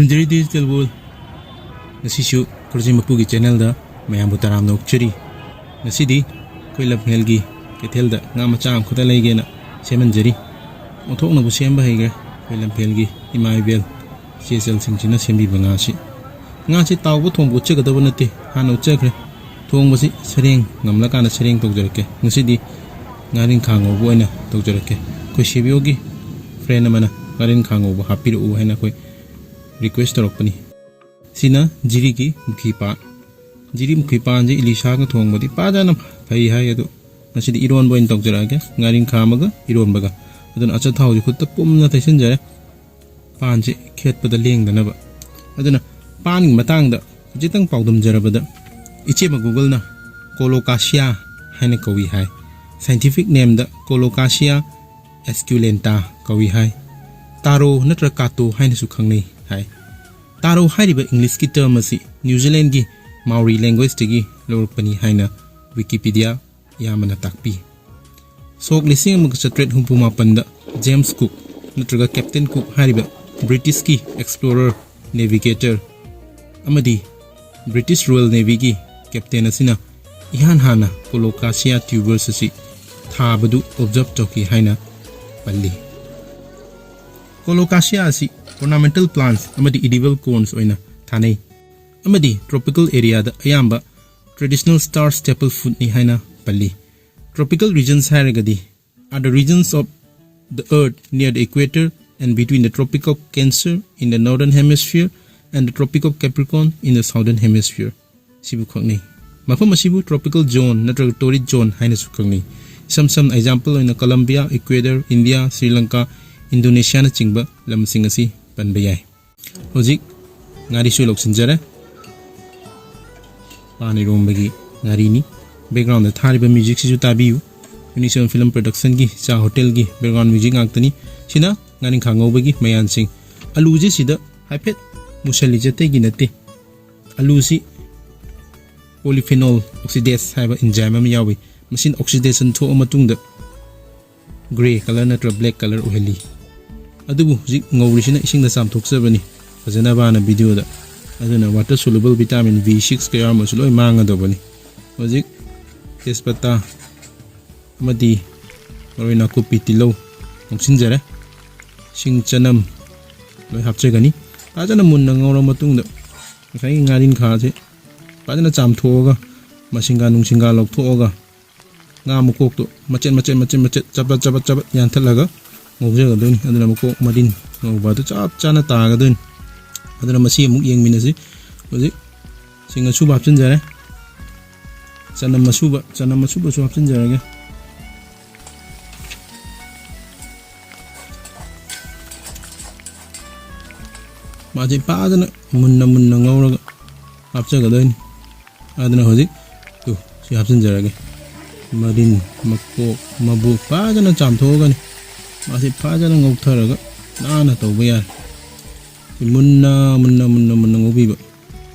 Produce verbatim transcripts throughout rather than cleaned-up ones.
Injury Digital World, ꯉꯁꯤꯁꯨ ꯈꯨꯔꯖꯤꯡ ꯃꯄꯨꯒꯤ ꯆꯦꯅꯦꯜꯗ ꯃꯌꯥꯝꯕꯨ ꯇꯔꯥꯝꯅ ꯑꯣꯛꯆꯔꯤ꯫ ꯉꯁꯤꯗꯤ ꯑꯩꯈꯣꯏ ꯂꯝꯐꯦꯜꯒꯤ ꯀꯩꯊꯦꯜꯗ ꯉꯥ ꯃꯆꯥ ꯑꯃꯈꯛꯇ ꯂꯩꯒꯦꯅ ꯁꯦꯝꯍꯟꯖꯔꯤ꯫ ꯑꯣꯟꯊꯣꯛꯅꯕꯨ ꯁꯦꯝꯕ ꯍꯩꯈ꯭ꯔꯦ ꯑꯩꯈꯣꯏ ꯂꯝꯐꯦꯜꯒꯤ ꯏꯃꯥ ꯏꯕꯦꯜ ꯏꯆꯦ ꯏꯆꯜꯁꯤꯡꯁꯤꯅ ꯁꯦꯝꯕꯤꯕ ꯉꯥꯁꯤ꯫ ꯉꯥꯁꯤ ꯇꯥꯎꯕ ꯊꯣꯡꯕ ꯎꯠꯆꯒꯗꯕ ꯅꯠꯇꯦ, ꯍꯥꯟꯅ ꯎꯠꯆꯈ꯭ꯔꯦ꯫ ꯊꯣꯡꯕꯁꯤ ꯁꯔꯦꯡ ꯉꯝꯂꯀꯥꯟꯗ ꯁꯔꯦꯡ ꯇꯧꯖꯔꯛꯀꯦ꯫ ꯉꯁꯤꯗꯤ ꯉꯥꯔꯤꯡꯈꯥ ꯉꯧꯕ ꯑꯣꯏꯅ ꯇꯧꯖꯔꯛꯀꯦ꯫ ꯑꯩꯈꯣꯏ ꯁꯤꯕꯤꯌꯣꯒꯤ ꯐ꯭ꯔꯦꯟ ꯑꯃꯅ ꯉꯥꯔꯤꯡꯈꯥ ꯉꯧꯕ ꯍꯥꯞꯄꯤꯔꯛꯎ ꯍꯥꯏꯅ ꯑꯩꯈꯣꯏ ꯔꯤꯀ꯭ꯋꯦꯁ ꯇꯧꯔꯛꯄꯅꯤ꯫ ꯁꯤꯅ ꯖꯤꯔꯤꯒꯤ ꯃꯨꯈꯤ ꯄꯥꯟ꯫ ꯖꯤꯔꯤ ꯃꯨꯈꯤ ꯄꯥꯟꯁꯤ ꯏꯂꯤꯁꯥꯒ ꯊꯣꯡꯕꯗꯤ ꯐꯖꯅ ꯐꯩ ꯍꯥꯏ, ꯑꯗꯣ ꯉꯁꯤꯗꯤ ꯏꯔꯣꯟꯕ ꯑꯣꯏꯅ ꯇꯧꯖꯔꯛꯑꯒꯦ꯫ ꯉꯥꯔꯤꯡꯈꯥ ꯑꯃꯒ ꯏꯔꯣꯟꯕꯒ꯫ ꯑꯗꯨꯅ ꯑꯆꯥꯊꯥꯎꯁꯤ ꯈꯨꯠꯇ ꯄꯨꯝꯅ ꯇꯩꯁꯤꯟꯖꯔꯦ, ꯄꯥꯟꯁꯤ ꯈꯦꯠꯄꯗ ꯂꯦꯡꯗꯅꯕ꯫ ꯑꯗꯨꯅ ꯄꯥꯟꯒꯤ ꯃꯇꯥꯡꯗ ꯈꯖꯤꯛꯇꯪ ꯄꯥꯎꯗꯝꯖꯔꯕꯗ, ꯏꯆꯦꯃ ꯒꯨꯒꯜꯅ ꯀꯣꯂꯣꯀꯥꯁꯤꯌꯥ ꯍꯥꯏꯅ ꯀꯧꯏ ꯍꯥꯏ꯫ ꯁꯥꯏꯟꯇꯤꯐꯤꯛ ꯅꯦꯝꯗ ꯀꯣꯂꯣꯀꯥꯁꯤꯌꯥ ꯑꯦꯁꯀ꯭ꯌꯨꯂꯦꯟꯇꯥ ꯀꯧꯏ ꯍꯥꯏ꯫ ꯇꯥꯔꯣ ꯅꯠꯇ꯭ꯔꯒ ꯀꯥꯇꯣ ꯍꯥꯏꯅꯁꯨ ꯈꯪꯅꯩ ꯍꯥꯏ꯫ ꯇꯥꯔꯣ ꯍꯥꯏꯔꯤꯕ ꯏꯪꯂꯤꯁꯀꯤ ꯇꯔꯝ ꯑꯁꯤ ꯅ꯭ꯌꯨꯖꯤꯂꯦꯟꯒꯤ ꯃꯥꯎꯔꯤ ꯂꯦꯡꯒ꯭ꯋꯦꯖꯇꯒꯤ ꯂꯧꯔꯛꯄꯅꯤ ꯍꯥꯏꯅ ꯋꯤꯀꯤꯄꯤꯗꯤꯌꯥ ꯑꯌꯥꯝꯕꯅ ꯇꯥꯛꯄꯤ꯫ ꯁꯣꯛ ꯂꯤꯁꯤꯡ ꯑꯃꯒ ꯆꯥꯇ꯭ꯔꯦꯠ ꯍꯨꯝꯐꯨ ꯃꯥꯄꯟꯗ ꯖꯦꯝꯁ ꯀꯨꯛ ꯅꯠꯇ꯭ꯔꯒ ꯀꯦꯞꯇꯦꯟ ꯀꯨꯛ ꯍꯥꯏꯔꯤꯕ ꯕ꯭ꯔꯤꯇꯤꯁꯀꯤ ꯑꯦꯛꯁꯄ꯭ꯂꯣꯔꯔ, ꯅꯦꯚꯤꯒꯦꯇꯔ ꯑꯃꯗꯤ ꯕ꯭ꯔꯤꯇꯤꯁ ꯔꯣꯌꯦꯜ ꯅꯦꯚꯤꯒꯤ ꯀꯦꯞꯇꯦꯟ ꯑꯁꯤꯅ ꯏꯍꯥꯟ ꯍꯥꯟꯅ ꯀꯣꯂꯣꯀꯥꯁꯤꯌꯥ ꯇ꯭ꯌꯨꯕꯔꯁ ꯑꯁꯤ ꯊꯥꯕꯗꯨ ꯑꯣꯕꯖꯔꯕ ꯇꯧꯈꯤ ꯍꯥꯏꯅ ꯄꯜꯂꯤ꯫ ꯀꯣꯂꯣꯀꯥꯁꯤꯌꯥ ꯑꯁꯤ ornamental plants ꯑꯃꯗꯤ edible corns ꯑꯣꯏꯅ ꯊꯥꯅꯩ ꯑꯃꯗꯤ ꯇ꯭ꯔꯣꯄꯤꯀꯦꯜ ꯑꯦꯔꯤꯌꯥꯗ ꯑꯌꯥꯝꯕ traditional star staple foodꯅꯤ ꯍꯥꯏꯅ ꯄꯜꯂꯤ꯫ Tropical regions ꯍꯥꯏꯔꯒꯗꯤ are the regions of the earth near the equator and between the Tropic of Cancer in the northern hemisphere and the Tropic of Capricorn in the southern hemisphere꯫ ꯁꯤꯕꯨ ꯈꯛꯅꯤ꯫ ꯃꯐꯝ ꯑꯁꯤꯕꯨ tropical zone ꯅꯠꯇ꯭ꯔꯒ torrid zone ꯍꯥꯏꯅꯁꯨ ꯈꯪꯅꯩ꯫ ꯏꯁꯝ ꯁꯝꯅ example ꯑꯣꯏꯅ Columbia, ꯏꯀ꯭ꯋꯦꯗꯔ, India, Shri Lanka, ꯏꯟꯗꯣꯅꯦꯁꯤꯌꯥꯅꯆꯤꯡꯕ ꯂꯝꯁꯤꯡ ꯑꯁꯤ ꯄꯟꯕ ꯌꯥꯏ꯫ ꯍꯧꯖꯤꯛ ꯉꯥꯔꯤꯁꯨ ꯂꯧꯁꯤꯟꯖꯔꯦ꯫ ꯄꯥꯟ ꯏꯔꯣꯝꯕꯒꯤ ꯉꯥꯔꯤꯅꯤ꯫ ꯕꯦꯛꯒ꯭ꯔꯥꯎꯟꯗ ꯊꯥꯔꯤꯕ ꯃ꯭ꯌꯨꯖꯤꯛꯁꯤꯁꯨ ꯇꯥꯕꯤꯌꯨ꯫ ꯌꯨꯅꯤꯁꯣꯟ ꯐꯤꯂꯝ ꯄ꯭ꯔꯗꯛꯁꯟꯒꯤ ꯆꯥ ꯍꯣꯇꯦꯜꯒꯤ ꯕꯦꯛꯒ꯭ꯔꯥꯎꯟ ꯃ꯭ꯌꯨꯖꯤꯛ ꯉꯥꯛꯇꯅꯤ꯫ ꯁꯤꯅ ꯉꯥꯔꯤꯡꯈꯥ ꯉꯧꯕꯒꯤ ꯃꯌꯥꯟꯁꯤꯡ꯫ ꯑꯂꯨꯁꯦ ꯁꯤꯗ ꯍꯥꯏꯐꯦꯠ ꯃꯨꯁꯜꯂꯤꯁꯦ ꯑꯇꯩꯒꯤ ꯅꯠꯇꯦ꯫ ꯑꯂꯨꯁꯤ polyphenol oxidase ꯍꯥꯏꯕ enzyme ꯑꯃ ꯌꯥꯎꯏ꯫ ꯃꯁꯤꯅ oxidation ꯊꯣꯛꯑ ꯃꯇꯨꯡꯗ grey colour ꯅꯠꯇ꯭ꯔꯒ black colour ꯑꯣꯏꯍꯜꯂꯤ꯫ ꯑꯗꯨꯕꯨ ꯍꯧꯖꯤꯛ ꯉꯧꯔꯤꯁꯤꯅ ꯏꯁꯤꯡꯗ ꯆꯥꯝꯊꯣꯛꯆꯕꯅꯤ꯫ ꯐꯖꯅꯕꯅ ꯚꯤꯗꯤꯑꯣꯗ꯫ ꯑꯗꯨꯅ water soluble vitamin B six ꯀꯌꯥ ꯑꯃꯁꯨ ꯂꯣꯏ ꯃꯥꯡꯒꯗꯧꯕꯅꯤ꯫ ꯍꯧꯖꯤꯛ ꯇꯦꯖꯄꯇꯥ ꯑꯃꯗꯤ ꯃꯔꯣꯏ ꯅꯥꯀꯨꯞꯄꯤ, ꯇꯤꯜꯍꯧ ꯉꯧꯁꯤꯟꯖꯔꯦ꯫ ꯁꯤꯡ, ꯆꯅꯝ ꯂꯣꯏ ꯍꯥꯞꯆꯒꯅꯤ꯫ ꯐꯖꯅ ꯃꯨꯟꯅ ꯉꯧꯔ ꯃꯇꯨꯡꯗ ꯉꯁꯥꯏꯒꯤ ꯉꯥꯔꯤꯡꯈꯥꯁꯦ ꯐꯖꯅ ꯆꯥꯝꯊꯣꯛꯑꯒ ꯃꯁꯤꯡꯒꯥ ꯅꯨꯡꯁꯤꯡꯒꯥ ꯂꯧꯊꯣꯛꯑꯒ ꯉꯥ ꯃꯀꯣꯛꯇꯣ ꯃꯆꯦꯠ ꯃꯆꯦꯠ ꯃꯆꯦꯠ ꯃꯆꯦꯠ ꯆꯕꯠ ꯆꯕꯠ ꯆꯕꯠ ꯌꯥꯟꯊꯠꯂꯒ ꯉꯧꯖꯒꯗꯣꯏꯅꯤ꯫ ꯑꯗꯨꯅ ꯃꯀꯣꯛ ꯃꯔꯤꯟ ꯉꯧꯕ ꯑꯗꯨ ꯆꯞ ꯆꯥꯅ ꯇꯥꯒꯗꯣꯏꯅꯤ꯫ ꯑꯗꯨꯅ ꯃꯁꯤ ꯑꯃꯨꯛ ꯌꯦꯡꯃꯤꯟꯅꯁꯤ꯫ ꯍꯧꯖꯤꯛ ꯁꯤꯡ ꯑꯁꯨꯕ ꯍꯥꯞꯆꯤꯟꯖꯔꯦ꯫ ꯆꯅꯝ ꯑꯁꯨꯕ, ꯆꯅꯝ ꯑꯁꯨꯕꯁꯨ ꯍꯥꯞꯆꯤꯟꯖꯔꯒꯦ꯫ ꯃꯥꯁꯦ ꯐꯖꯅ ꯃꯨꯟꯅ ꯃꯨꯟꯅ ꯉꯧꯔꯒ ꯍꯥꯞꯆꯒꯗꯣꯏꯅꯤ꯫ ꯑꯗꯨꯅ ꯍꯧꯖꯤꯛ ꯇꯨ ꯁꯤ ꯍꯥꯞꯆꯤꯟꯖꯔꯒꯦ꯫ ꯃꯔꯤꯟ, ꯃꯀꯣꯛ, ꯃꯕꯨꯛ ꯐꯖꯅ ꯆꯥꯝꯊꯣꯛꯑꯒꯅꯤ꯫ ꯃꯥꯁꯤ ꯐꯖꯅ ꯉꯧꯊꯔꯒ ꯅꯥꯟꯅ ꯇꯧꯕ ꯌꯥꯔꯦ꯫ ꯁꯤ ꯃꯨꯟꯅ, ꯃꯨꯟꯅ, ꯃꯨꯟꯅ, ꯃꯨꯟꯅ ꯉꯧꯕꯤꯕ꯫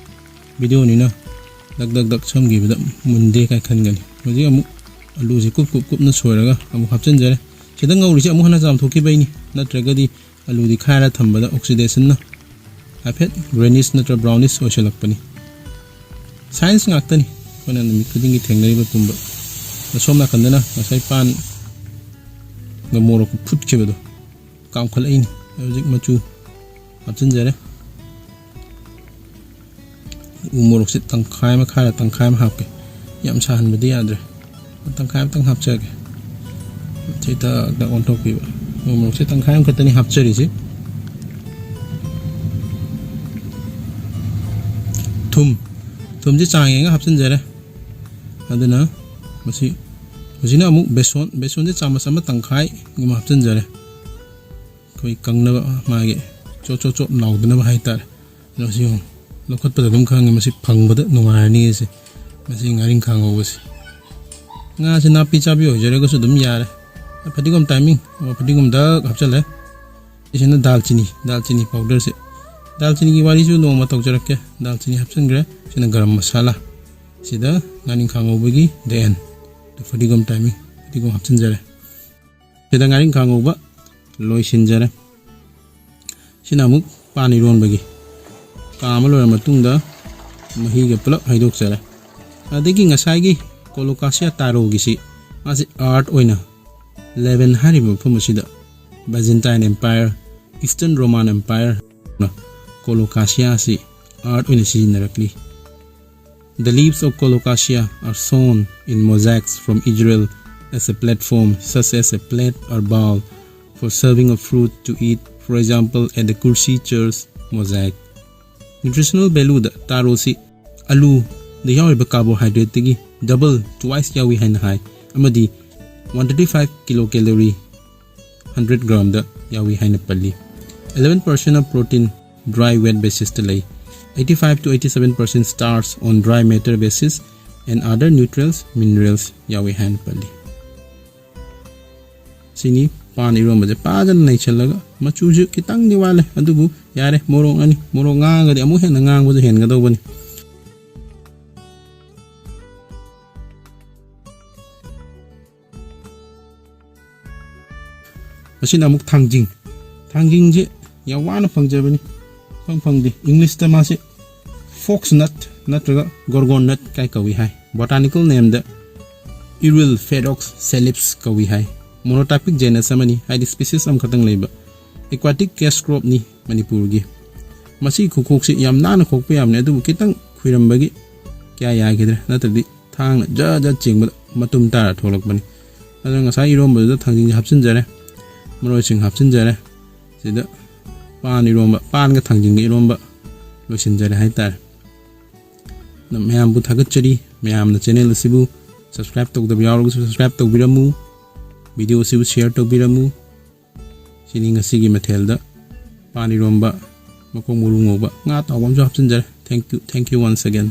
ꯚꯤꯗꯤꯑꯣꯅꯤꯅ ꯗꯛ ꯗꯛ ꯗꯛ ꯁꯝꯈꯤꯕꯗ ꯃꯨꯟꯗꯦ ꯀꯥꯏ ꯈꯟꯒꯅꯤ꯫ ꯍꯧꯖꯤꯛ ꯑꯃꯨꯛ ꯑꯂꯨꯁꯤ ꯀꯨꯞ ꯀꯨꯞ ꯀꯨꯞꯅ ꯁꯣꯏꯔꯒ ꯑꯃꯨꯛ ꯍꯥꯞꯆꯤꯟꯖꯔꯦ꯫ ꯁꯤꯗ ꯉꯧꯔꯤꯁꯦ ꯑꯃꯨꯛ ꯍꯟꯅ ꯆꯥꯝꯊꯣꯛꯈꯤꯕꯩꯅꯤ, ꯅꯠꯇ꯭ꯔꯒꯗꯤ ꯑꯂꯨꯗꯤ ꯈꯥꯏꯔ ꯊꯝꯕꯗ oxidation ꯅ ꯍꯥꯏꯐꯦꯠ greenish ꯅꯠꯇ꯭ꯔ brownish ꯑꯣꯏꯁꯤꯜꯂꯛꯄꯅꯤ꯫ Science ꯉꯥꯛꯇꯅꯤ꯫ ꯑꯩꯈꯣꯏꯅ ꯅꯨꯃꯤꯠ ꯈꯨꯗꯤꯡꯒꯤ ꯊꯦꯡꯅꯔꯤꯕ ꯄꯨꯝꯕ꯫ ꯑꯁꯣꯝ ꯅꯥꯀꯟꯗꯅ ꯉꯁꯥꯏ ꯄꯥꯟꯒ ꯃꯣꯔꯣꯛꯀ ꯐꯨꯠꯈꯤꯕꯗꯣ ꯀꯥꯝꯈꯠꯂꯛꯏꯅꯤ꯫ ꯍꯧꯖꯤꯛ ꯃꯆꯨ ꯍꯥꯞꯆꯤꯟꯖꯔꯦ꯫ ꯎ ꯃꯣꯔꯣꯛꯁꯦ ꯇꯪꯈꯥꯏ ꯑꯃ ꯈꯥꯏꯔ ꯇꯪꯈꯥꯏ ꯑꯃ ꯍꯥꯞꯀꯦ꯫ ꯌꯥꯝ ꯁꯥꯍꯟꯕꯗꯤ ꯌꯥꯗ꯭ꯔꯦ꯫ ꯇꯪꯈꯥꯏ ꯑꯃꯇꯪ ꯍꯥꯞꯆꯒꯦ꯫ ꯁꯤ ꯇꯛ ꯇꯛ ꯑꯣꯟꯊꯣꯛꯄꯤꯕ꯫ ꯎ ꯃꯣꯔꯣꯛꯁꯦ ꯇꯪꯈꯥꯏ ꯑꯃꯈꯛꯇꯅꯤ ꯍꯥꯞꯆꯔꯤꯁꯤ꯫ ꯊꯨꯝ, ꯊꯨꯝꯁꯦ ꯆꯥꯡ ꯌꯦꯡꯉ ꯍꯥꯞꯆꯤꯟꯖꯔꯦ꯫ ꯑꯗꯨꯅ ꯃꯁꯤ, ꯍꯧꯖꯤꯛꯅ ꯑꯃꯨꯛ ꯕꯦꯁꯣꯟ, ꯕꯦꯁꯣꯟꯁꯦ ꯆꯥꯃꯁ ꯑꯃ ꯇꯪꯈꯥꯏꯒꯨꯝꯕ ꯍꯥꯞꯆꯤꯟꯖꯔꯦ꯫ ꯑꯩꯈꯣꯏ ꯀꯪꯅꯕ, ꯃꯥꯒꯤ ꯆꯣꯠ ꯆꯣꯠ ꯆꯣꯠ ꯂꯥꯎꯗꯅꯕ ꯍꯥꯏꯇꯥꯔꯦ꯫ ꯑꯗꯣ ꯁꯤ ꯌꯦꯡꯉꯨ, ꯂꯧꯈꯠꯄꯗ ꯑꯗꯨꯝ ꯈꯪꯉꯦ ꯃꯁꯤ ꯐꯪꯕꯗ ꯅꯨꯡꯉꯥꯏꯔꯅꯤ ꯑꯁꯦ꯫ ꯃꯁꯤ ꯉꯥꯔꯤꯡꯈꯥ ꯉꯧꯕꯁꯦ꯫ ꯉꯥꯁꯦ ꯅꯥꯄꯤ ꯆꯥꯕꯤ ꯑꯣꯏꯖꯔꯒꯁꯨ ꯑꯗꯨꯝ ꯌꯥꯔꯦ꯫ ꯐꯗꯤꯒꯣꯝ timing, ꯑꯣ, ꯐꯗꯤꯒꯣꯝ ꯗꯛ ꯍꯥꯞꯆꯜꯂꯦ꯫ ꯁꯤꯁꯤꯅ ꯗꯥꯜꯆꯤꯅꯤ, ꯗꯥꯜꯆꯤꯅꯤ powder ꯁꯦ꯫ ꯗꯥꯜꯆꯤꯅꯤꯒꯤ ꯋꯥꯔꯤꯁꯨ ꯅꯣꯡꯃ ꯇꯧꯖꯔꯛꯀꯦ꯫ ꯗꯥꯜꯆꯤꯅꯤ ꯍꯥꯞꯆꯤꯟꯈ꯭ꯔꯦ꯫ ꯁꯤꯅ ꯒꯔꯝ ꯃꯁꯥꯂꯥ꯫ ꯁꯤꯗ ꯉꯥꯔꯤꯡꯈꯥ ꯉꯧꯕꯒꯤ the end꯫ ꯐꯗꯤꯒꯣꯝ timing, ꯐꯗꯤꯒꯣꯝ ꯍꯥꯞꯆꯤꯟꯖꯔꯦ꯫ ꯁꯤꯗ ꯉꯥꯔꯤꯡꯈꯥ ꯉꯧꯕ ꯂꯣꯏꯁꯤꯟꯖꯔꯦ꯫ ꯁꯤꯅ ꯑꯃꯨꯛ ꯄꯥꯟ ꯏꯔꯣꯟꯕꯒꯤ ꯀꯥꯝꯕ ꯂꯣꯏꯔ ꯃꯇꯨꯡꯗ ꯃꯍꯤꯒ ꯄꯨꯂꯞ ꯍꯩꯗꯣꯛꯆꯔꯦ꯫ ꯑꯗꯒꯤ ꯉꯁꯥꯏꯒꯤ ꯀꯣꯂꯣꯀꯥꯁꯤꯌꯥ ꯇꯥꯔꯣꯒꯤꯁꯤ ꯃꯥꯁꯤ ꯑꯥꯔꯠ ꯑꯣꯏꯅ ꯂꯦꯕꯦꯟ ꯍꯥꯏꯔꯤꯕ ꯃꯐꯝ ꯑꯁꯤꯗ Byzantine Empire, Eastern Roman Empire ꯀꯣꯂꯣꯀꯥꯁꯤꯌꯥ ꯑꯁꯤ ꯑꯥꯔꯠ ꯑꯣꯏꯅ ꯁꯤꯖꯤꯟꯅꯔꯛꯂꯤ꯫ The leaves of colocasia are sewn in mosaics from Israel as a platform, such as a plate or bowl for serving of fruit to eat, for example, at the Kursi Church mosaic. Nutritional valueꯗ ꯇꯥꯔꯣꯁꯤ ꯑꯂꯨꯗ ꯌꯥꯎꯔꯤꯕ carbohydrateꯇꯒꯤ double, twice ꯌꯥꯎꯏ ꯍꯥꯏꯅ ꯍꯥꯏ, ꯑꯃꯗꯤ one thirty five kilocalorie hundred gramꯗ ꯌꯥꯎꯏ ꯍꯥꯏꯅ ꯄꯜꯂꯤ꯫ Eleven percent of protein dry wet basisꯇ ꯂꯩ꯫ Eighty five to eighty seven percent starch on dry matter basis and other nutrients, minerals ꯌꯥꯎꯏ ꯍꯥꯏꯅ ꯄꯜꯂꯤ꯫ ꯁꯤꯅꯤ ꯄꯥꯟ ꯏꯔꯣꯟꯕꯁꯦ ꯐꯖꯅ ꯅꯩꯁꯜꯂꯒ, ꯃꯆꯨꯁꯨ ꯈꯤꯇꯪꯗꯤ ꯋꯥꯠꯂꯦ, ꯑꯗꯨꯕꯨ ꯌꯥꯔꯦ, ꯃꯣꯔꯣꯛ ꯑꯅꯤ, ꯃꯣꯔꯣꯛ ꯉꯥꯡꯉꯒꯗꯤ ꯑꯃꯨꯛ ꯍꯦꯟꯅ ꯉꯥꯡꯕꯁꯨ ꯍꯦꯟꯒꯗꯧꯕꯅꯤ꯫ ꯃꯁꯤꯅ ꯑꯃꯨꯛ ꯊꯥꯡꯖꯤꯡ꯫ ꯊꯥꯡꯖꯤꯡꯁꯦ ꯌꯥꯝ ꯋꯥꯅ ꯐꯪꯖꯕꯅꯤ, ꯐꯪ ꯐꯪꯗꯦ꯫ Englishꯇ ꯃꯥꯁꯦ fox nut ꯅꯠꯇ꯭ꯔꯒ gorgon nut ꯀꯥꯏ ꯀꯧꯏ ꯍꯥꯏ꯫ Botanical nameꯗ Euryalpherox callipes ꯀꯧꯏ ꯍꯥꯏ꯫ Monotypic genus ꯑꯃꯅꯤ, ꯍꯥꯏꯗꯤ species ꯑꯃꯈꯛꯇꯪ ꯂꯩꯕ꯫ Aquatic cash cropꯅꯤ ꯃꯅꯤꯄꯨꯔꯒꯤ꯫ ꯃꯁꯤ ꯈꯨꯈꯣꯛꯁꯤ ꯌꯥꯝ ꯅꯥꯟꯅ ꯈꯣꯛꯄ ꯌꯥꯕꯅꯤ, ꯑꯗꯨꯕꯨ ꯈꯤꯇꯪ ꯈꯨꯏꯔꯝꯕꯒꯤ ꯀꯌꯥ ꯌꯥꯈꯤꯗ꯭ꯔꯦ, ꯅꯠꯇ꯭ꯔꯗꯤ ꯊꯥꯡꯅ ꯖꯠ ꯖꯠ ꯆꯤꯡꯕꯗ ꯃꯇꯨꯝ ꯇꯥꯔ ꯊꯣꯛꯂꯛꯄꯅꯤ꯫ ꯑꯗꯨꯅ ꯉꯁꯥꯏ ꯏꯔꯣꯝꯕꯗꯨꯗ ꯊꯥꯡꯖꯤꯡꯁꯦ ꯍꯥꯞꯆꯤꯟꯖꯔꯦ, ꯃꯔꯣꯏꯁꯤꯡ ꯍꯥꯞꯆꯤꯟꯖꯔꯦ꯫ ꯁꯤꯗ ꯄꯥꯟ ꯏꯔꯣꯝꯕ, ꯄꯥꯟꯒ ꯊꯥꯡꯖꯤꯡꯒ ꯏꯔꯣꯝꯕ ꯂꯣꯏꯁꯤꯟꯖꯔꯦ ꯍꯥꯏꯇꯥꯔꯦ꯫ ꯑꯗꯨ ꯃꯌꯥꯝꯕꯨ ꯊꯥꯒꯠꯆꯔꯤ꯫ ꯃꯌꯥꯝꯅ channel ꯑꯁꯤꯕꯨ subscribe ꯇꯧꯗꯕ ꯌꯥꯎꯔꯒꯁꯨ subscribe ꯇꯧꯕꯤꯔꯝꯃꯨ, video ꯑꯁꯤꯕꯨ share ꯇꯧꯕꯤꯔꯝꯃꯨ꯫ ꯁꯤꯅꯤ ꯉꯁꯤꯒꯤ ꯃꯊꯦꯜꯗ ꯄꯥꯟ ꯏꯔꯣꯝꯕ, ꯃꯈꯣꯡ ꯃꯔꯨ ꯉꯧꯕ, ꯉꯥ ꯑꯇꯥꯎꯕ ꯑꯃꯁꯨ ꯍꯥꯞꯆꯤꯟꯖꯔꯦ꯫ Thank you, thank you once again.